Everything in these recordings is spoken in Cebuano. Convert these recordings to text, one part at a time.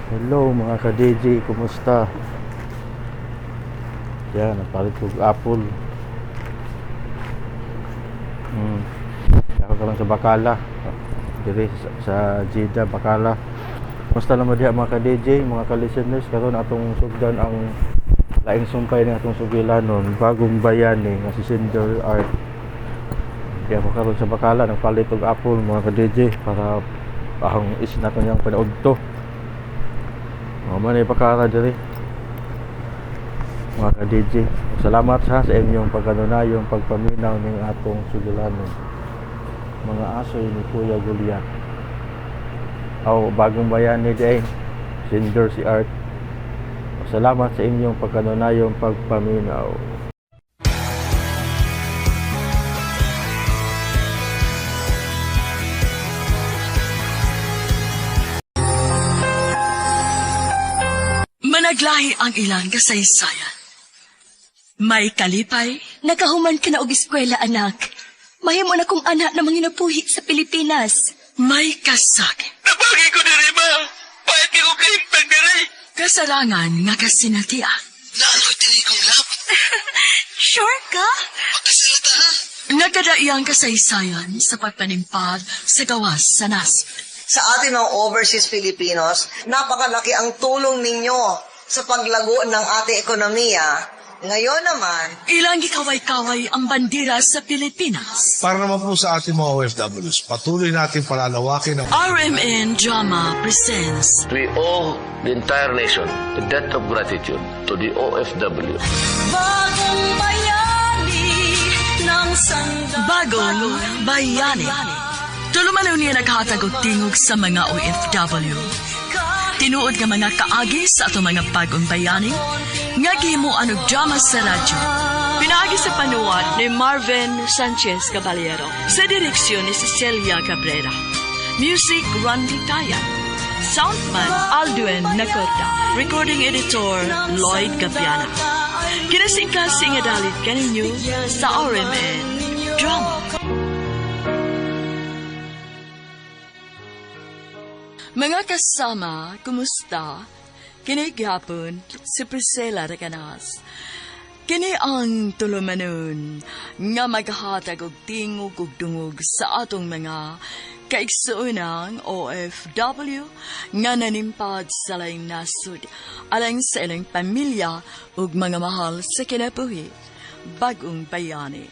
Hello mga ka-DJ, kumusta? Yan, napalit ko og apple. Ako karon sa Bakala. Diri sa Jeddah, Bakala. Kumusta naman diha mga ka-DJ, mga ka-listeners? Karon atong sugdan ang laing sumpay ng atong sugilanon, bagong bayani nga si Cinder Art. Di ako karon sa Bakala, nagpalit og apple mga ka-DJ para ahong is na niyang panaudto. Mga man ay pakara diri mga ka-DJ. Salamat sa inyong pagkanunayong pagpaminaw ning atong sugilanon. Mga asoy ni Kuya Goliath. Aw, bagong bayani di ay Cinder si Art. Salamat sa inyong pagkanunayong pagpaminaw. Managlahi ang ilang kasaysayan. May kalipay, Nakahuman ka na og eskwela, anak. Mahimo na kong anak na manginabuhi sa Pilipinas. May kasakit. Nabagi ko diri, ma! Pahit ko kahimtang diri! Kasarangan nga kasinatian. Naaloy diri kong lap! Sure ka? Pagkasalita ha! Nagkadaiyang kasaysayan sa pagpanimpad sa gawas sa nasod. Sa ating mga overseas Filipinos, napakalaki ang tulong ninyo sa paglago ng ating ekonomiya. Ngayon naman, Ilang gikaway-kaway ang bandera sa Pilipinas. Para naman po sa ating mga OFWs, patuloy natin palalawakin ang RMN Drama presents We owe the entire nation a debt of gratitude to the OFW. Bagong bayani ng Bagong Bayani. Tulumanon niya naghatag og tingog sa mga OFW. Tinuod nga mga kaagi sa atong mga bagong bayani nga gihimuan og drama sa radyo. Pinaagi sa panuwat ni Marvin Sanchez Caballero sa direksyon ni Cecilia Cabrera. Music Randy Taya. Soundman Aldwin Nacorda. Recording editor Lloyd Gabiana. Kinasingkasing nga dalit kaninyo sa RMN Drama. Mga kasama, kumusta? Kini gihapon si Priscilla Recanas. Kini ang tulumanon nga maghatag og tingog ug dungog sa atong mga kaigsuonang OFW nga nanimpad sa laing nasod alang sa ilang pamilya ug mga mahal sa kinabuhi, bagong bayani.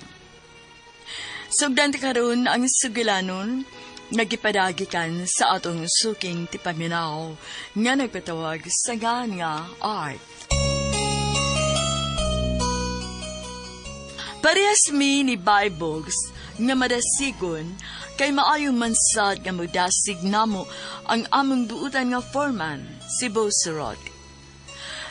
Sugdan ta karon ang sugilanon nga gipadagikan sa atong suking tipaminaw nga nagpatawag sa ngan nga Art. Parehas mi ni Bibogs nga madasigon kay maayong mansad nga mudasig namo ang among buutan nga foreman, si Boserod.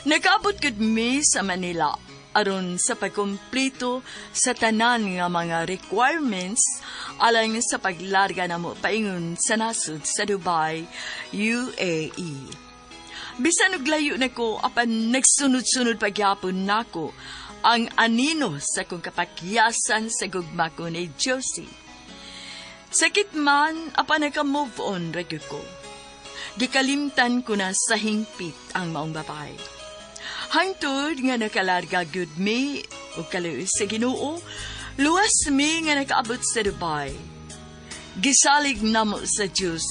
Nakaabot gud mi sa Manila aron sa pagkumpleto sa tanan nga mga requirements alang sa paglarga namo paingon sa nasod sa Dubai, UAE. Bisan og layo nako apan nagsunod-sunod pagyapon nako ang anino sa kong kapakyasan sa gugma ko ni Josie. Sakit man apan naka-move on ra gyud ko. Gikalimtan ko na sa hingpit ang maong babae. Hangtod nga nakalarga gyud mi ug kaluoy sa Ginoo, luwas mi nga nakaabot sa Dubai. Gisalig namo sa Dios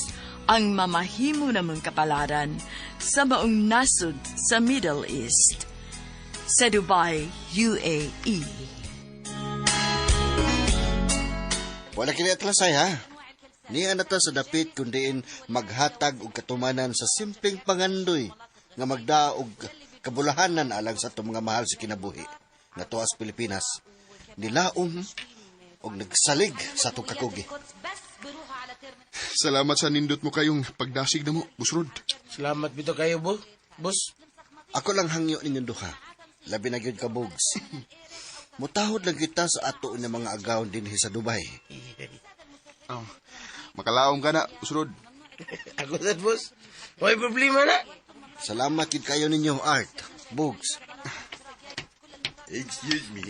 ang mamahimo namong kapalaran sa maong nasod sa Middle East, sa Dubai, UAE. Wala kini atlasay ha. Niya na ta sa dapit kundiin maghatag og katumanan sa simpleng pangandoy nga magdaa og kabulahanan alang sa atong mga mahal sa kinabuhi nga tuwa sa Pilipinas. Nilaom og nagsalig sa atong kakugi. Salamat sa nindot mo kayong pagdasig na mo, Busrod. Salamat bitaw kayo, bo. Boss. Ako lang hangyo ninyong duha. Labi na gyud ka, Bugs. Mutahod lang kita sa ato nga mga agawon dinhi sa Dubai. Oh, makalaom ka na, Busrod. Ako sad, boss. Way problema na. Salamat gyud kayo ninyo, Art, Bugs. Excuse me.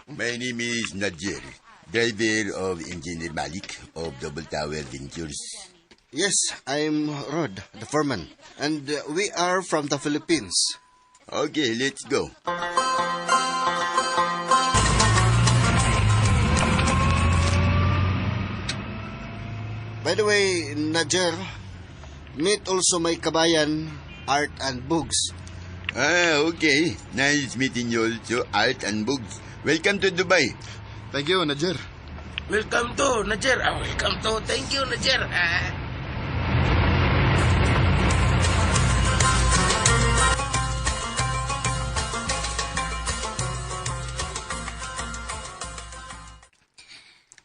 My name is Nadir, driver of Engineer Malik of Double Tower Ventures. Yes, I'm Rod, the foreman. And we are from the Philippines. Okay, let's go. By the way, Najer, meet also my kabayan, Art and Bugs. Ah, okay. Nice meeting you also, Art and Bugs. Welcome to Dubai. Thank you, Najer. Welcome to, Najer. Ah, welcome to. Thank you, Najer. Ah.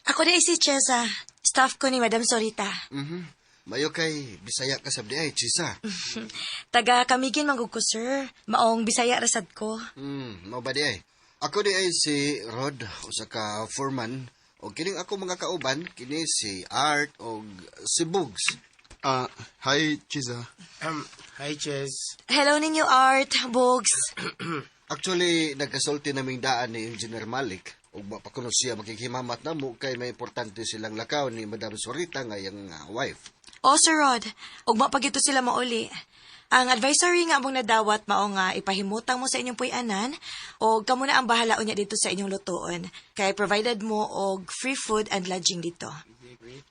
Ako na si Chesa, staff ko ni Madam Sorita. Mayo kay Bisaya ka sabdi ay, Chisa. Taga Camiguin manggug ko, sir. Maong Bisaya rasad ko. Mao ba di ay? Ako di ay si Rod, usa ka foreman. O kining ako mga kauban, kini si Art o si Bugs. Ah, hi, Chisa. Hi, Ches. Hello ninyo, Art, Bugs. Actually, nagkasulti naming daan ni Engineer Malik ug wa pa kuno siya makighimamat namo kay may importante silang lakaw ni Madam Sorita nga iyang wife. O, Sir Rod, ugma pa gito sila mauli. Ang advisory nga among nadawat mao nga ipahimutang mo sa inyong puy-anan o kamo na ang bahala unya dito sa inyong lutoon. Kay provided mo og free food and lodging dito.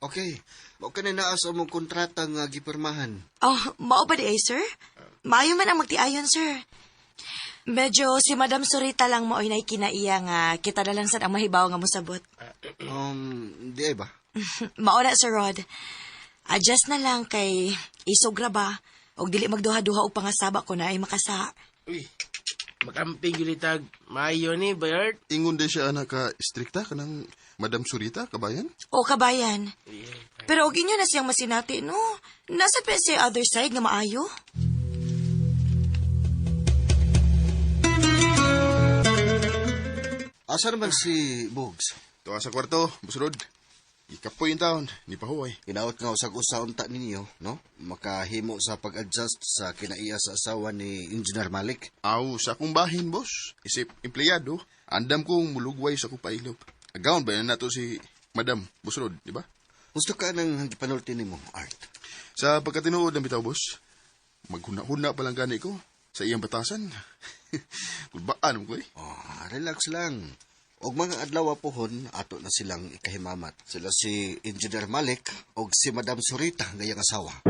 Okay, mao kani naa sa among kontrata nga gipirmahan. Oh, mao ba di ay, sir? Maayo man ang magtiayon, sir. Medyo si Madam Sorita lang mao'y naikinaiya nga kita na lang sad ang mahibaw nga mosabot. Di ay ba? Mao na, Sir Rod. Adjust na lang kay isog ra ba og dili magduha-duha og pangasaba ko na ay makasa. Uy, makamping gilitag. Maayo ni, Bayard. Ingon din siya anak ka strikta kanang Madam Surita, kabayan? O kabayan. Pero og inyo na siyang masinati, no? Nasa pa siya other side nga maayo? Asa naman si Bugs? Tuwa sa kwarto, Busrod. Ikapoy yung taon, ni pahuway. Ginaot nga usag-usa unta ninyo, no? Makahimo sa pag-adjust sa kinaiya sa asawa ni Engineer Malik. Aw, sa akong bahin, boss. Isip, empleyado, andam kong mulugway sa akong pailop. Agaon ba na nato si Madam Busrod, di ba? Gusto ka nang gipanulti nimo, Art? Sa pagkatinuod ng bitaw, boss, maghuna-huna pa lang gani ko sa iyang batasan. Kulbaan mo ko eh. Oh, relax lang. Og mga adlaw pohon ato na silang ikahimamat. Sila si Engineer Malik og si Madam Surita nga iyang asawa.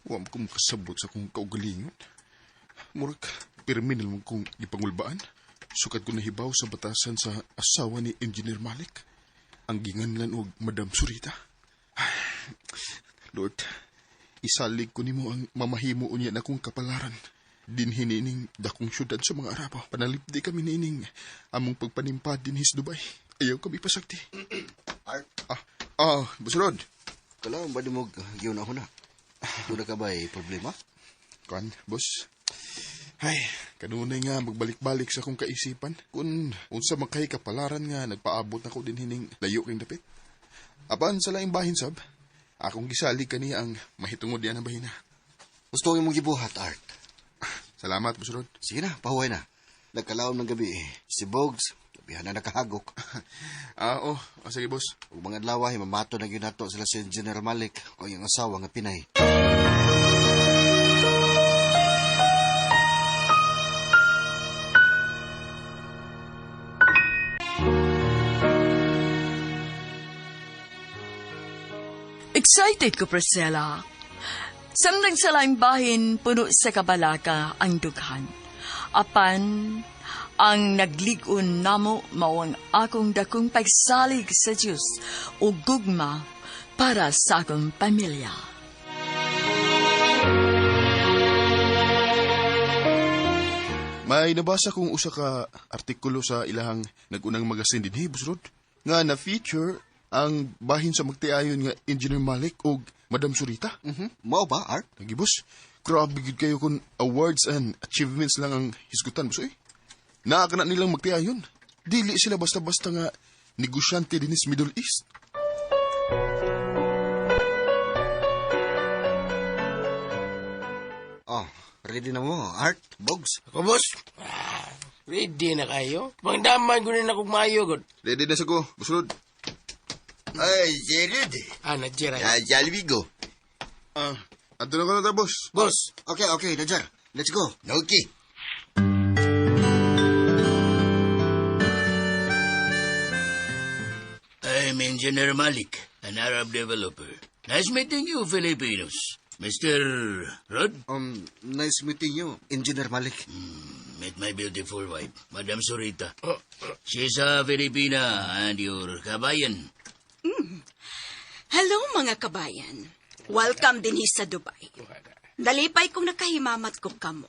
Wa mo ko makasabot sa akong kaugalingon. Murag, pirmi na lang kong gipangulbaan. Sukat ko nahibaw sa batasan sa asawa ni Engineer Malik. Ang ginganlan og Madam Surita. Lord, isalig ko nimo ang mamahimo unya na akong kapalaran. Dinhi niining dakong syudad sa mga Arabo. Panalipdi kami niining among pagpanimpad dinhi sa Dubai. Ayaw kami pasakti. Art? Busrod. Kalaon ba di mo giuna-huna? Doon ka ba problema? Kan, boss. Ay, kanunay nga magbalik-balik sa akong kaisipan. Kung unsa man kay kapalaran nga nagpaabot na ko din hining layo king dapit. Apan sa laing bahin sab, akong gisalig kaniya ang mahitungod diyan ang bahina. Gusto ko mong gibuhat, Art. Salamat, Boss Rod. Sige na, pahuway na. Nagkalaom ng gabi eh. Si Bogs, labihan na nakahagok. Oh, sige, boss. Ug mga adlaw, himamato na gyud nato sila si Engineer Malik o iyang asawa nga Pinay. Excited ko, Priscilla. Samtang sa laing bahin, puno sa kabalaka ang dughan. Apan, ang naglig-on namo mao ang akong dakong pagsalig sa Diyos o gugma para sa akong pamilya. May nabasa kong usa ka artikulo sa ilahang nagunang magasin dinhi, Boss Rod, nga na-feature ang bahin sa magtiayon nga Engineer Malik og Madam Surita. Mao ba, Art? Lagi, boss. Grabe gid kayo kung awards and achievements lang ang hisgutan, boss. Eh. Naa ka na nilang magtiayon. Dili sila basta-basta nga negosyante dinhi sa Middle East. Oh, ready na mo, Art, Bogs? Ako, boss. Ready na kayo? Pangdaman ko rin akong maayo, god. Ready na sa ko, Boss Rod. Ay, Gerard. Ah, Najer ay. Ah, shall we go? Ah, adto na ko na ta, boss. Boss. Okay, Najer. Let's go. Okay. I'm Engineer Malik, an Arab developer. Nice meeting you, Filipinos. Mr. Rod? Nice meeting you, Engineer Malik. Meet my beautiful wife, Madam Surita. She's a Filipina and your kabayan. Hello mga kabayan. Welcome din sa Dubai. Nalipay kong nakahimamat ko kamo.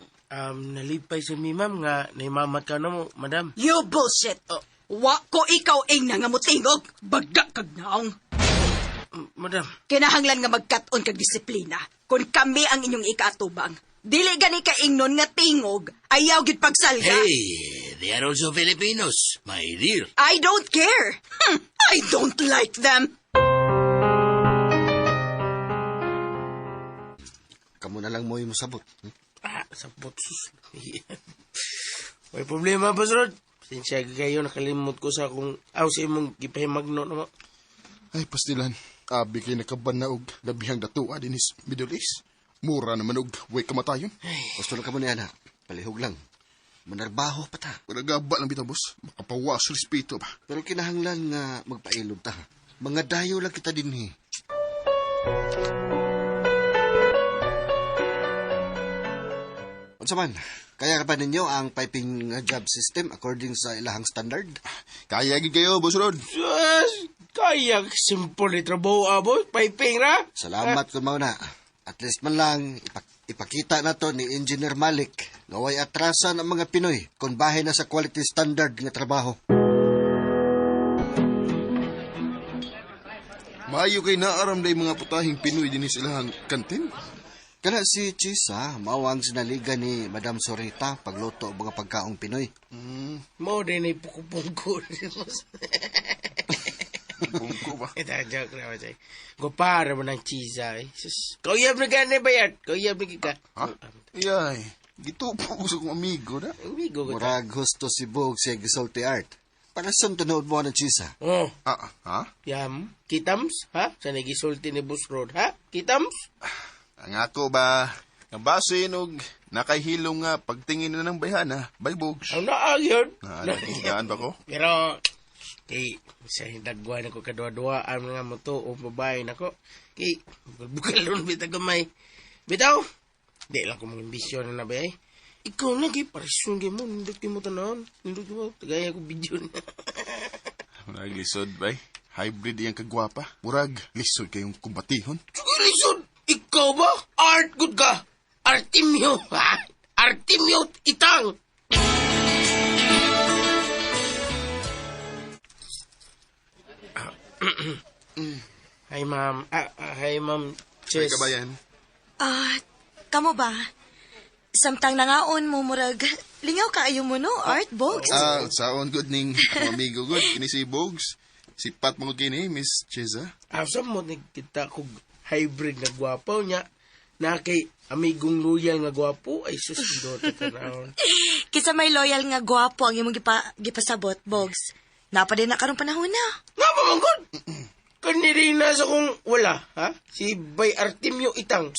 Nalipay sa mi, ma'am, nga naimamat ka na mo, madam. You bullshit! Wa ko ikaw ing nangamutingog. Baga kag naong. Madam. Kinahanglan nga magkat-on kag disiplina. Kung kami ang inyong ikaatubang. Dili gani ka ingnon nga tingog, ayaw gid pagsalga. Hey, they are also Filipinos, my dear. I don't care. I don't like them. Kamu na lang mo yung masabot. Ah, sabot sus. May problema, Boss Rod. Sinsya kayo, nakalimot ko sa akong, aw sa imong gipahimagno na mo. Ay, pastilan. Abi kay nakaban na og labihang datua dinis Middle East. Mura naman og way kamatayon. Gusto lang ka mo niya na. Palihog lang. Manarbaho pa ta. Nagaba lang bitaw, boss. Makapawas respeto ba. Pero kinahanglan nga magpailob ta. Mga dayo lang kita dinhi. Unsa man, kaya ba ninyo ang piping job system according sa ilahang standard? Kaya gid kayo, Boss Rod. Sus, kaya simple ni trabaho, boss. Piping ra. Salamat kung mao na. At least man lang ipakita na to ni Engineer Malik nga way atrasan ang mga Pinoy kung bahin na sa quality standard nga trabaho. Maayo kay naaram day mga putahing Pinoy dinhi sa ilahang kantin. Kana si Chisa, mao ang sinaliga ni Madam Sorita pagluto og mga pagkaong Pinoy. Mao din ay pukupungko. Pungko ba? Ito, joke na ba Gupara mo ng cheese, ay. Sus, kauyab na gani ba yan? Kauyab na kita. Ha? Iyay, gitupo ko sa kong amigo na. Amigo ko. Murag husto si Bog siya gisulti art. Para sa tunood mo ng Chisa. Oh. Ah, ha? Yam, kitams, ha? Sa nagisulti ni Boss Rod, ha? Kitams? Ang ako ba, nga basin og nakahilong nga pagtingin na ng bayhana, by Bogs. Ang naag yun. Na, nakikigaan ba ko? Pero, kay, sa dagwa na ko kadwa-dua, ang mga moto o babae na ko. Kay, bukalon bita gamay. Bitaw, di lang ko mga ambisyon na ba eh. Ikaw na kay, parisyon kay mo, nindot kay mo tanahon. Nindot kay mo, tagaya ko video na. Murag lisod, bay. Hybrid iyang kagwapa. Murag, lisod kayong kumbatihon. Sige, lisod! Ikaw ba? Art good ka! Artemio, ha? Artemio Itang! Hi, ma'am. Hi, ma'am. Hi, kabayan. Ah, kamo ba? Samtang nangaon mo murag lingaw kaayo mo no, Art Bogs. Ah, saon good ning akong amigo good. Kini si Bogs. Sipat mo kini, Miss Cheza. Asa mo nagkita kog hybrid na gwapo niya na kay amigong loyal nga gwapo ay sus do tanawon. Kinsa may loyal nga gwapo ang imong gipasabot, Bogs. Napa din na karong panahon na. Nga ba man gud? Kaniri na sa kung wala, ha? Si Bay Artemio Itang.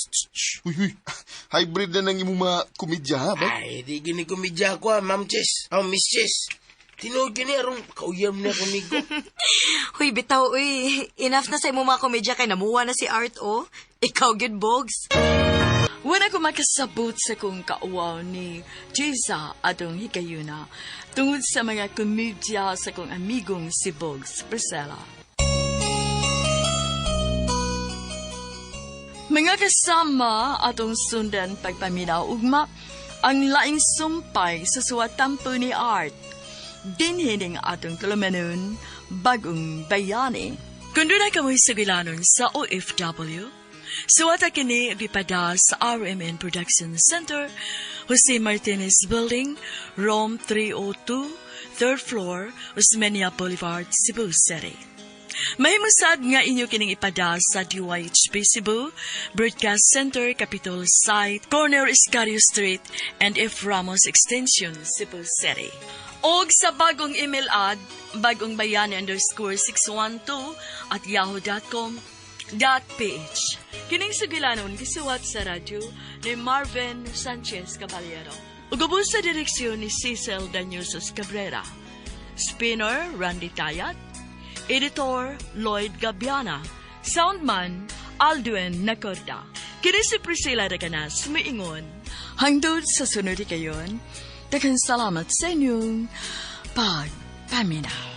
Uy, uy. Hybrid na nang imong mga komedya, ha, bay? Ay, di gini komedya ko, ha, Ma'am Chess. Oh, Miss Chess. Tinuod gini, aron kauyam na kamigo. Huy, bitaw, uy. Enough na sa imong mga komedya kay namuha na si Art, oh. Ikaw, gyud, Bogs. Wala ko makasabot sa kong kauwaw ni Jeza atong hikayuna tungod sa mga komedya sa kong amigong si Bogs Priscilla. Mga kasama atong sundan pagpaminaw ugma ang laing sumpay sa suwatampo ni Art. Dinhining atong tulumanon, bagong bayani. Kung doon kamoy sugilanon sa OFW, suwata kini gipada sa RMN Production Center, Jose Martinez Building, Room 302, 3rd floor, Osmeña Boulevard, Cebu City. Mahimo sad nga inyo kining ipada sa DYHB Cebu, Broadcast Center, Capitol Site, Corner Escario Street, and F. Ramos Extension, Cebu City. Og sa bagong email ad, bagongbayani_612@yahoo.com.ph. Kining sugilanon gisuwat sa radyo ni Marvin Sanchez Caballero. Ug ubos sa direksyon ni Cecil Danyusos Cabrera. Spinner Randy Tayat. Editor Lloyd Gabiana. Soundman Aldwin Nacorda. Kini si Priscilla Recanas miingon. Hangtod sa sunod kayon, daghang salamat sa inyong pagpaminaw.